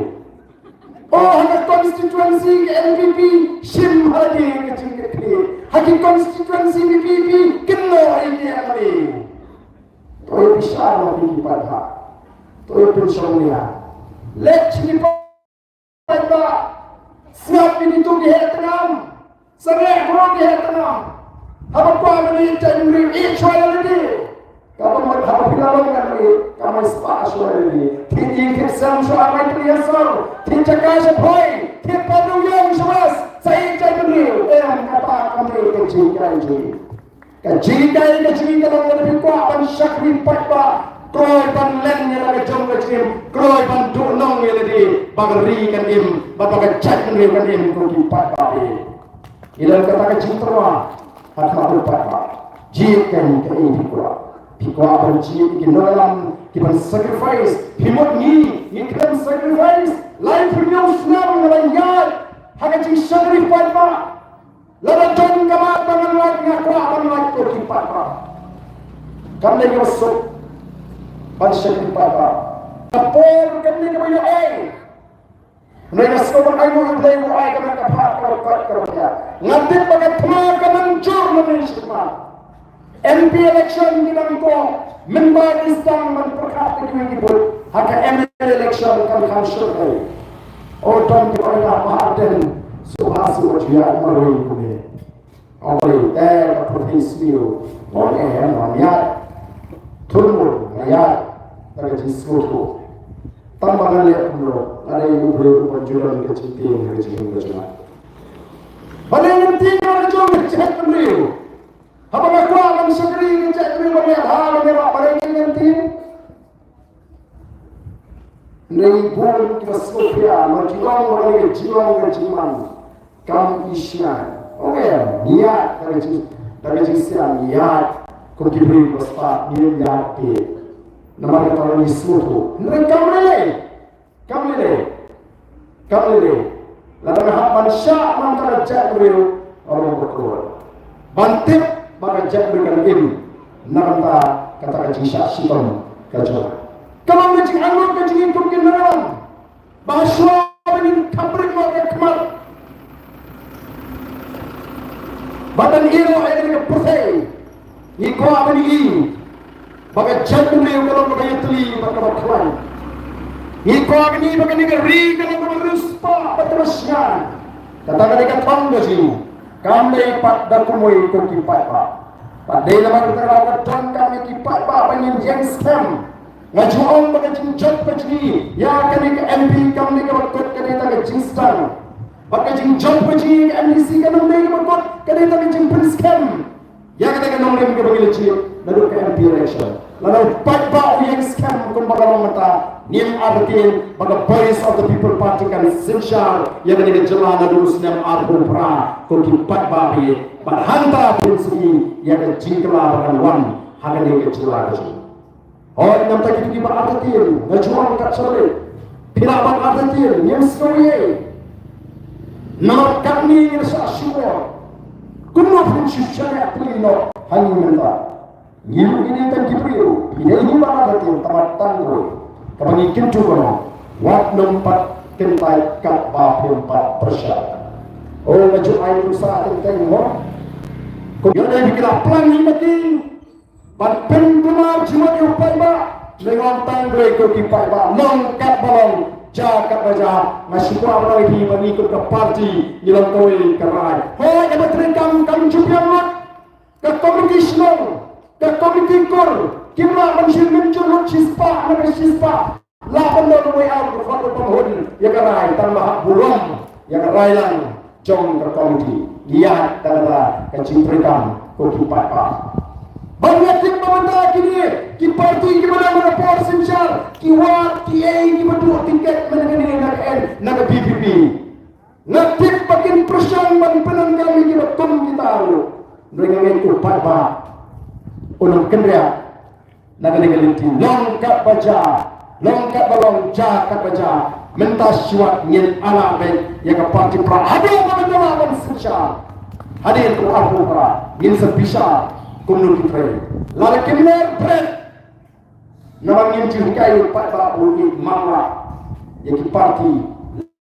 O, ha ka constituency ka N P P, shim ha lade ka jingkitkhlieh. Ha ki constituency P P P, kynnoh ïa ki M L A. To ïa bishar ha ki paidbah. To ïa pynshong ïa. Leit sha ki paidbah. Sngap ïa kito ki heh tnam. Sngap ïa kito ki heh tnam. Haba kwah ban ïeit jaitbynriew, ïeit shuwa ïa lade. Kaba mut haba phi la long M L A, kam ai spah shuwa ïa lade. Thied ïing thied sem shuwa, ai pynïasor. Thied jaka sha Bhoi. Thied pynrung ïong sha West. Sa ïeit jaitbynriew. Em, kata kam dei ka jinghikai jong ngi. Ka jinghikai ka jong ngi ka long lada phi kwah ban shakri paidbah, kloi ban len ïa la ka jong ka jingim, kloi ban duhnong ïa lade, ba ka ri kan im, ba, ba ka jaitbynriew kan im, ko ki paidbah. Ïa la kata ka jingtyrwa ha khmat u paidbah. Jied ka hi kaei phi kwah. Phi kwah ban jied ki nongïalam ki ban sacrifice. Phi mut ngi, ngi khlem sacrifice. Laiphew hynñiew snem nga la ïaid ha ka jingshakri paidbah. Lada don ka mat ba ngan lait, nga kwah ban lait ko ki paidbah. Kam dei kaba suk ban shakri paidbah. Ka por kam dei kaba ïoh ei. Hynrei nga sngewbha ai nguh ïa U Blei, u ai ka met ka phad, ka ryngkat ka ryngkat. Nga tip ba ka thma ka nang jur na mynshwa. M P election ki dang ïakob, mynba ki sdang ban pyrkhat ïa kiwei ki vote, ha ka M L A election kan kham shyrkhei. O, don kiba ong ba Bah Ardent sngewbha sngewbha ju ïaid marwei kumne. Ong, te ka pyrthei sniew. Ong, eh, em, ong, ïaid. Thurmur, ïaid. Tang ka jingsngewthuh. Tang ba nga leh kumno, nga dei u briew uba ju don ka jingtieng, ka jingtieng ka jingtieng. Balei ngan tieng ka jong ka jingtieng? Haba nga kwah ban shakri, nga check ri ban ïa ha ban ïa ba, balei ngan tieng? Ngi bun kiba sngewkhia, ma ki ong ba ngi jinglong ka jingman kam i shngaiñ. Okay, ïa, da ka jing, da ka jingsian ïa, ko ki briew ba stad, ngi ïa te. Namar kata ngi sngewthuh. Hynrei kam lei lei. Kam lei lei. Kam lei lei. Lada nga hap ban shah man ka jaitbynriew, ong ba kloi. Ban tip ba ka jaitbynriew kan im na ka bynta kata ka jingshah shitom ka jong. Ka long ka jingangnud ka jong ngi kum ki nongïalam. Ba shuwa ba ngin khapring noh ka khmat. Ba kan ïeh noh ïa ka pyrthei. Ngi kwah ban ïohi ba ka jaitbynriew ka long kaba ïatylli bad kaba khlaiñ. Ngi kwah ban ïohi ba kane ka ri ka long kaba riewspah bad kaba shngaiñ. Kata ka dei ka thong ka jong ngi. Kam dei pat da kumwei ko ki paidbah. Bad dei namar kata ka daw ka donkam ïa ki paidbah ba ngin ïeng skhem. Nga ju ong ba ka jingjop ka jong ngi ïa kane ka M P kam dei kaba kut, ka dei tang ka jingsdang. Bad ka jingjop ka jong ngi ïa ka M D C kam dei kaba kut, ka dei tang ka jingpynskhem. Ïa kata ka nongrim kaba ngi la jied naduh ka M P election. Lada u paidbah u ïeng skhem kumba ka long mynta, ngim artatien ba ka Voice of the People Party kan synshar ïa kane ka jylla naduh u snem arphew phra, ko ki paidbah, bad hangta phin sngewthuh ïa ka jingkylla ba kan wan ha kane ka jylla ka jong ngi. Hooid, namar kito kiba artatien, nga ju ong kat sha lade. Phi lah ban artatien, ngim sngew ei. Namar katne ngi la shah shu ong. Kumno phin shu shaniah pli noh ha ngi mynta? Ngi ruh ngi dei tang ki briew, phi dei hi ban artatien, tang ba tang kawei kaba ngi kyntu, kaba ong, wat nym pat kyntait katba phim pat pyrshah. O, nga ju ai ruh sa teng teng mo. Ko ïoh dei phi ki la plan hi ma ki. Ban pynbna jingmut ïa u paidbah, ngi ong tang dei ko ki paidbah, long katba long, jia katba jia, nga shu kwah ban ong ïa phi ba ngi kum ka party, ngi long kawei ka rai. Hooid, kaba treikam kam ju biang lut. Ka komiti shnong, ka komiti kur, kim lah ban shu mynjur lut shispah na ka shispah. Lah ban don uwei ar u khot u pynhun ïa ka rai, tang ba hap burom ïa ka rai lang jong ka komiti. Ïa kata ka jingtrei kam ko ki paidbah. Ba nga tip ba mynta kine ki parti kiba don ha ka por synshar, ki wad, kiei kiba duh tiket mynta kine na ka N, na ka V P P. Nga tip ba kin pyrshang ban pyndonkam ïa kiba kum kita ruh. Hynrei nga ngeit u paidbah un ym kynriah. Na kane ka lynti long katba jia, Long katba long, jia katba jia, mynta shuwa ngin ailad beit ïa ka party Prah. Haduh ba ngin lah ban synshar, hadien u arphew Prah ngin sa bishar kumno ki trei. Lada kim ler bret, namar ngin ju hikai ïa u paidbah u ïeit manla ïa ki party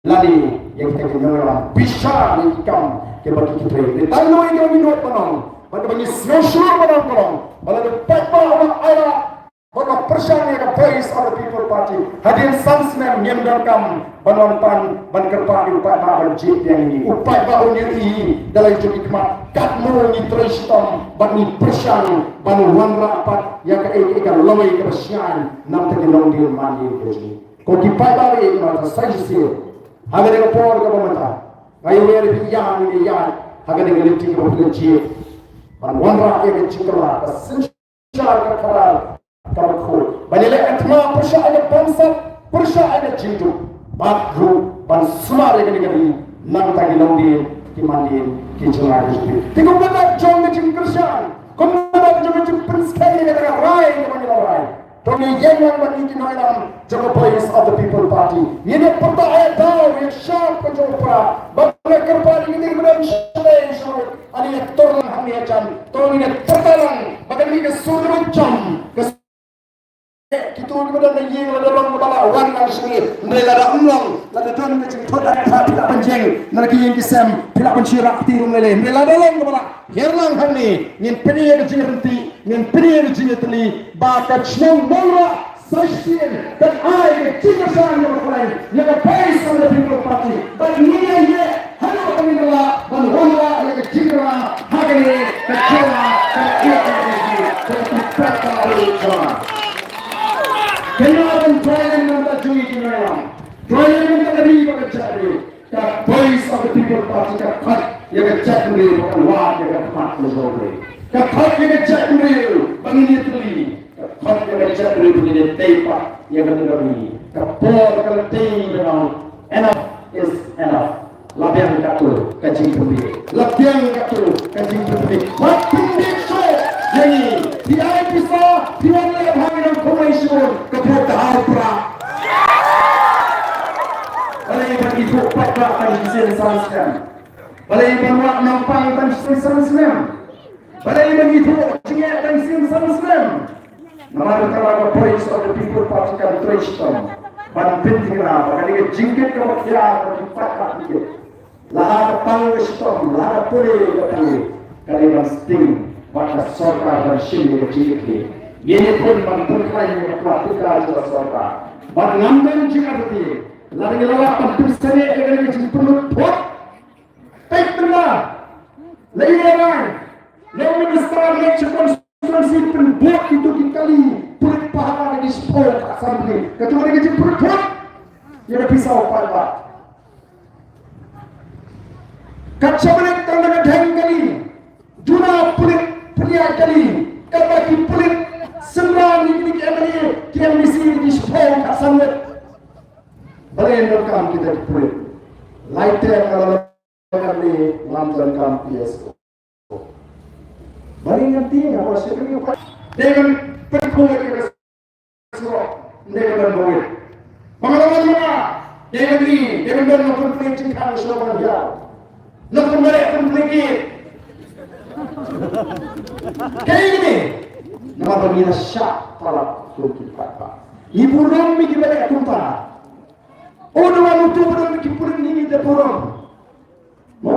lane ïa kita ki nongïalam, bishar ïa ki kam kiba ki trei. Te tang ïa kaba ngi nud ban ong, bad kaba ngi sngewshlur ban ong ka long ba lada u paidbah u la ailad bad u la pyrshang ïa ka Voice of the People Party, hadien san snem ngim donkam ban wan pan ban kyrpad ïa u paidbah ban jied biang ïa ngi. U paidbah un ïohi da la ki jong ki khmat katno ngi trei shitom bad ngi pyrshang ban wanrah pat ïa kaei kaei ka lawei kaba shngaiñ na bynta ki longdien mandien ka jong ngi. Ko ki paidbah, ïa ngi, mynta sa shisien ha kane ka por kaba mynta nga ïawer ïa phi, ïa ngi ïa ha kane ka lynti kaba phi la jied ban wanrah ïa ka jingkylla, ka synshar ka khadar kaba khuid, ban ïaleh ka thma pyrshah ïa ka bamsap, pyrshah ïa ka jingduk, bad ruh ban sumar ïa kane ka ri na bynta ki longdien ki mandien ki jong ngi. Te kum ka dak jong ka jingkyrshan, kum ka dak jong ka jingpynskhem ïa kata ka rai kaba ngi la rai, to ngin ïeng lang bad ngi ki nongïalam jong ka Voice of the People Party. Ngin ïa pyrta ïa daw ïa shap ka jong u Prah, ba ka kyrpad ïa kine kiba don sha lei sha ri, ani ïa tur lang hangne ïa jan, to ngin ïa pyrta lang ba kane ka sur kaba jam, ka kito kiba don na ïing, lada long kaba lah wan lang sha ri, hynrei lada ym long, lada don ka jingthut haduh phi lah ban jeng na la ki ïing ki sem, phi lah ban shira kti rum lei lei, hynrei lada long kaba lah, hiar lang hangne, ngin pynïaid ïa ka jingryntih, ngin pynïaid ïa ka jingïatylli ba ka shnong Mawlai sa shisien kan ai ka jingkyrshan kaba khlaiñ ïa ka Voice of the People Party. Bad ngi ïa ïeh haduh ba ngin lah ban wanrah ïa ka jingkylla ha kane ka jylla ka A I D C, ka jylla ka jylla. Kynmaw ban trei lem na ka bynta jong ngi ki nongïalam, trei lem na ka bynta ka ri bad ka jaitbynriew. Ka Voice of the People Party ka khot ïa ka jaitbynriew ba kan wad ïa ka khmat ka jong ka ri. Ka khot ïa ka jaitbynriew ba ngin ïatylli. Ka khot ïa ka jaitbynriew ba ngin ïatei pat ïa ka ri. Ka por ka la dei ba ngi ong, enough is enough. La biang katto ka jingpynbiej. La biang katto ka jingpynbiej. Wat pynbiej shuh ïa ngi. Phi ai pisa, phi wan leh bha, ngi nang kumne shibun. Ka vote ka ha u Prah. Balei ban ithuh paidbah tang shisien san snem? Balei ban wad nongpang tang shisien san snem? Balei ban ithuh jingeh tang shisien san snem? Namar kata ka Voice of the People Party kan trei shitom ban pynthikna ba kane ka jingkit kaba khia ka jingpait ka jingkit. La ka pang ka shitom, la ka pule ka pule, ka dei ban sting bad ka sorkar ban shim ïa ka jingkit. Ngin ïakhun ban pynkhlaiñ ïa ka pla pika jong ka sorkar. Bad ngam don jingartatien, lada ngi la lah ban pynsangeh ïa kane ka jingpynlut vote, peit mynta, la ïa rai, la minister leit sha constituency pynbud kito ki kali pulit pahara na ki shiphew assembly. Kato ka dei ka jingpynlut vote ïa ka pisa u paidbah? Kat shaba leit tang da ka dheng kali, duna pulit pynïaid kali, katba ki pulit synran ïa kine ki M L A, ki M D C, ki shiphew ka san ngut. Balei ngam donkam kita ki pulit? Lai term ka la donkam ne ngam donkam P S O? Balei ngan tieng ha ka sha ka ri ka pha? Dei ban pynkhuid ïa ka surok, dei ban don bawei. Ba nga la wan mynta, dei ban ri, dei ban don nga pynpyni jingkhang sha ban hiar. Nga pynbaleh pynpyni ki. Kaei kine? Namar ba ngi la shah palat kum ki paidbah. Ngi burom ïa kiba leh kumta. U dei uto uba don ki pulit, ngi ngi da burom. Mo?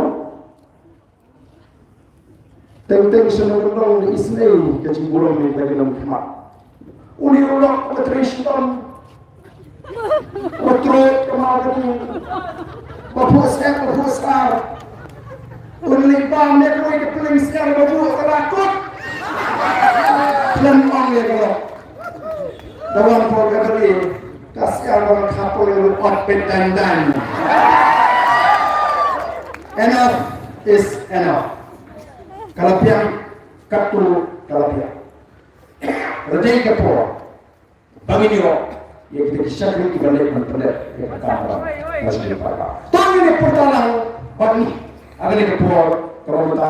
Teng teng sha nong Kyndong da isynei ka jingburom ïa kita ki nongkhmat. Une u lok uba trei shitom, uba trei ka mar ka ding, uba phuh sep, uba phuh sar. Une leit bam ïa kawei ka pliang syiar ba buh ka la kut. Khlem ong ïa ka lok. Da wan poi ka bri, ka syiar ba ka poi ruh ot pet dang dang. Enough is enough. Ka la biang katto ka la biang. Ka dei ka por ba ngin ïoh ïa kita ki shakri kiba leh ban pynleh ïa ka kam ka jong ka paidbah. To ngin ïa pyrta lang bad ngi ha kane ka por kaba mynta.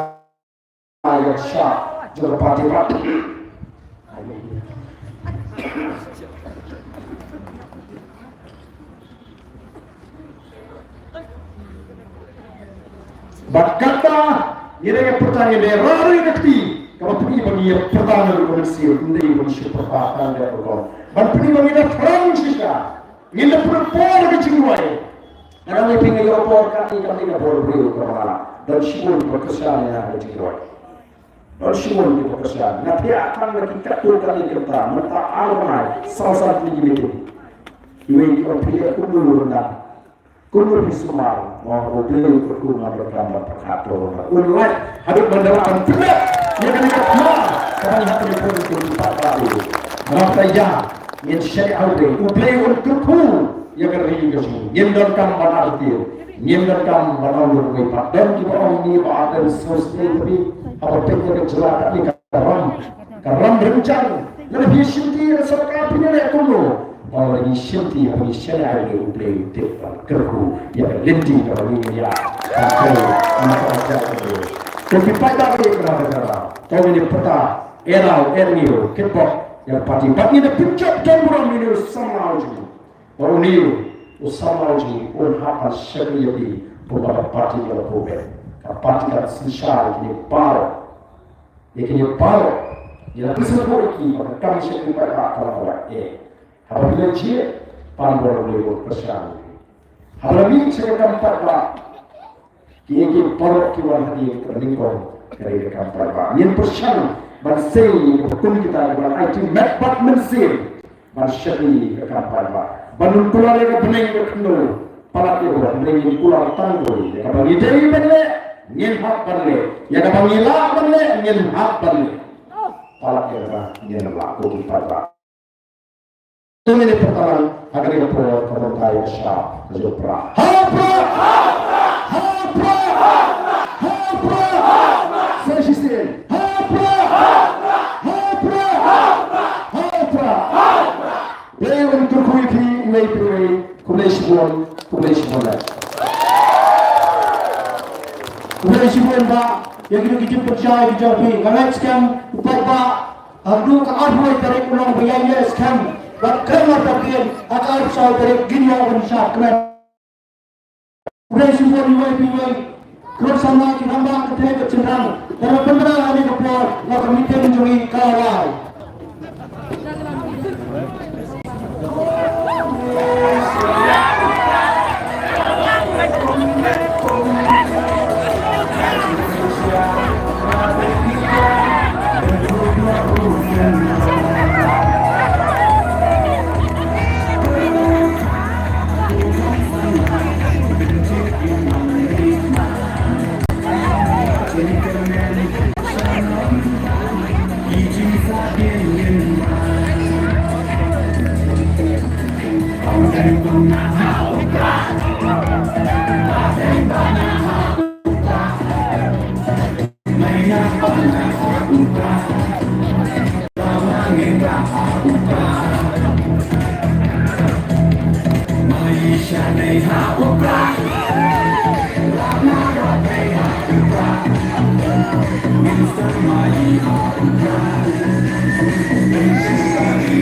Ïa ka shah jong ka party ba. Bad kata, ngi dei ngi pyrta ngi dei rari ka kti, kaba pyni ba ngi ïa pyrta na ruh ka mynsiem, ym dei ba ngi shu pyrta tang da rukom. Ban pyni ba ngi da thrang shisha, ngi da pyrta por ka jingduwai. Nga dang ïa phi nga ïoh por ka ngi ka ngi ka por briew ka ba don shibun ba kyrshan ïa ka jingduwai. Don shibun ba kyrshan. Nga phi ïa tang na ki katto katne kynta, mynta ar bnai, saw san tylli ki meeting. Iwei ki ong phi ïa kumno ruh na. Kumno phi sumar, mo U Blei u kyrkhu nga donkam ban pyrkhat to. Un lait haduh ban da lah ban pynlong ïa kane ka thma kaba ngi hap ban pynlong. Namar kata ïa ngin shaniah ha U Blei, U Blei un kyrkhu ïa ka ri ka jong ngi. Ngim donkam ban artatien, ngim donkam ban ong ïa u Blei pat. Don kiba ong ngi ba artatien sngewsih, tapi haba peit ïa ka jylla kane ka ram, ka ram rynjang. Lada phi shimti ïa ka sorkar phi ïaleh kumno? Ba lada ngi shimti, haba ngi shaniah ha U Blei, U Blei u tip ban kyrkhu ïa ka lynti kaba ngi ïa. Ka kyrkhu ïa ka jaka. Te phi paidbah ïa ka jaka. To ngin ïa pyrta, eh daw, eh ngi ruh, kitbok ïa ka party. Bad ngin ïa pynjop don burom ïa une u samla u jong ngi. Ba une u samla u jong ngi un hap ban shakri ïa phi, kumba ka party ka la buh. Ka party ka synshar ïa kine baroh. Ïa kine baroh, ïa la pynshai ïa ki ba ka kam shakri paidbah ka la buh eh. Haba phi la jied, pan bor U Blei un pyrshang ïa phi. Haba la mih sha ka kam paidbah, kiei kiei baroh ki wan hadien ka nyngkong ka dei ka kam paidbah. Ngin pyrshang ban sei ïa ka bun kita kiban aiti met bad mynsiem. Ban shakri ka kam paidbah. Ban ym kular ïa ka bneng ka khyndew. Palat ïa ka bneng ngin kular tang kawei. Ïa kaba ngi dei ban leh, ngin hap ban leh. Ïa kaba ngi lah ban leh, ngin hap ban leh. Palat ïa kaba ngin lah ko ki paidbah. Te ngin ïa pyrta lang ha kane ka por ka bynta ïa ka shap ka jong Prah. Ha Prah! Ha Prah! Ha Prah! Sa shisien. Ha Prah! Ha Prah! Ha Prah! Blei un kyrkhu ïa phi iwei pa iwei. Khublei shibun, khublei shibun. Khublei shibun bah ïa kito ki jingpynshai ki jong phi. Nga ngeit skhem u paidbah haduh ka arphew tarik u long ba ïaineh skhem. Bad khlem artatien ha ka arphew saw tarik ngin ïoh ban shad kmen. Khublei shibun iwei pa iwei. Khun samla ki rangbah ka thaiñ ka shynrang. Te la pynbna ha kane ka por, la ka meeting jong ngi ka la lai.